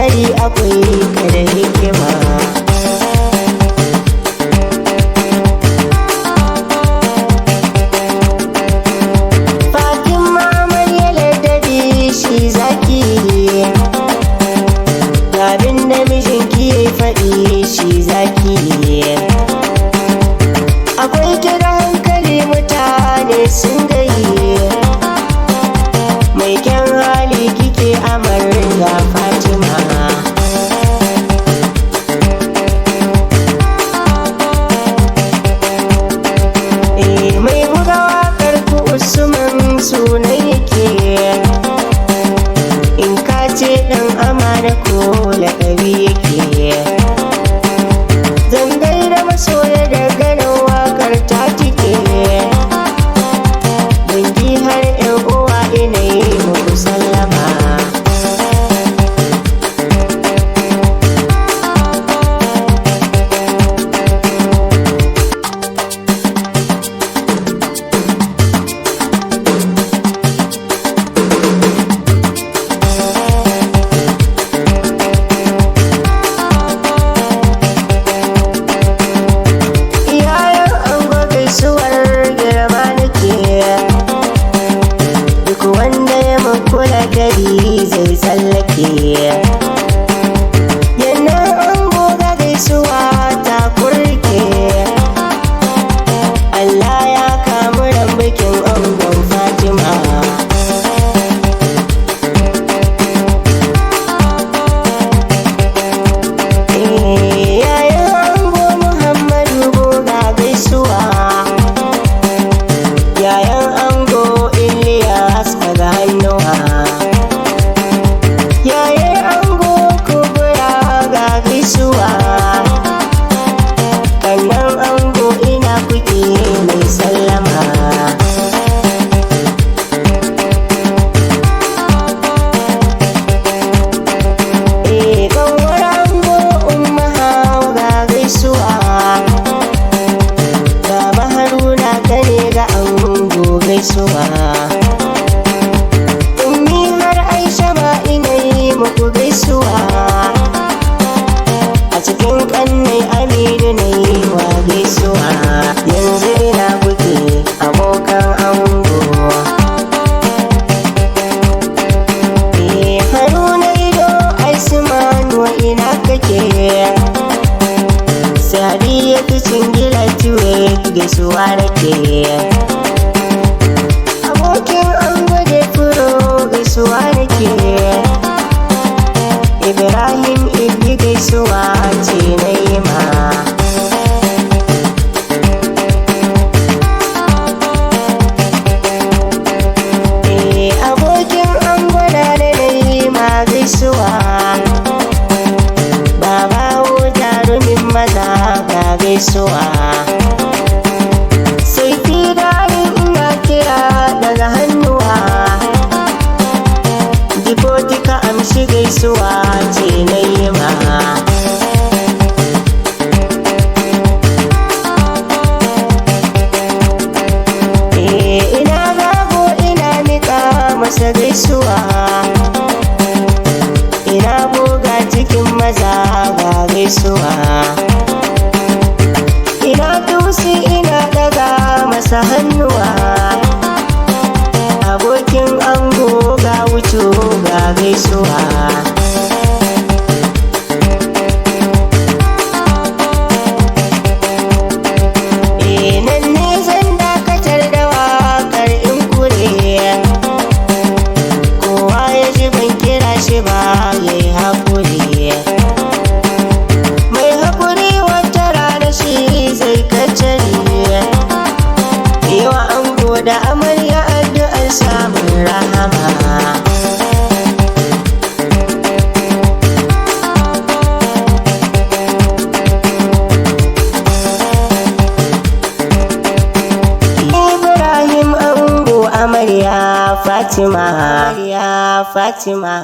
Kokari akwai ka da hikima. Fatima amarya ladabi shi zaki, abin da mijinki ya faɗi shi zaki. Akwai kira hankali mutane sun gayi, mai kyan hali kike amarya Fatima. Mai buga waƙar ku Usman sunan yake, in ka ce ɗan amana ko laƙabi yake. Zan gaida masoya da ganin waƙar ta tike, dangi har ƴan uwa ina yi muku sallama. Iyayen ango gaisuwar girma nake, duk wanda ya makula dari zai tsallake. Yana ango ga gaisuwa ta kurke, Allah ya kamu ran bikin angon Fatima. Yayan ango Muhammadu ga gaisuwa, yayan ango Ilyas daga hannuwa, yayan ango Kubra ga gaisuwa, kannan ango ina kuke mai sallama. Kanwar ango Umma Hauwa ga gaisuwa, Baba Haruna kane ga ango gaisuwa. Ummi har Aisha ma ina yi muku gaisuwa, a cikin kannai Aminu na yi wa gaisuwa. Yanzu ina kuke abokan ango. Haruna ido Aisman wa ina kake, Sadiya cingila tuwe gaisuwa nake. Abokin ango da furo gaisuwa nake, Ibrahim Ibni gaisuwa ce na yi ma. Abokin ango na da na yi ma gaisuwa, Babawo jarumin maza ga gaisuwa. Sai fidarin ina kira daga hannuwa, Jiboti ka amshi gaisuwa ce na yi ma. Ina gago ina miƙa masa gaisuwa, ina buga cikin maza ga gaisuwa. Ina tusi ina daga masa hannuwa, abokin ango ga wuce ga gaisuwa. Nan ne zan dakatar da waƙar in kure, kowa ya ji ban kira shi ba ya yi haƙuri. Mai haƙuri wata rana shi zai kacari, yawa ango da amarya addu'ar samun rahama. Ibrahim ango amarya Fatima, amarya Fatima.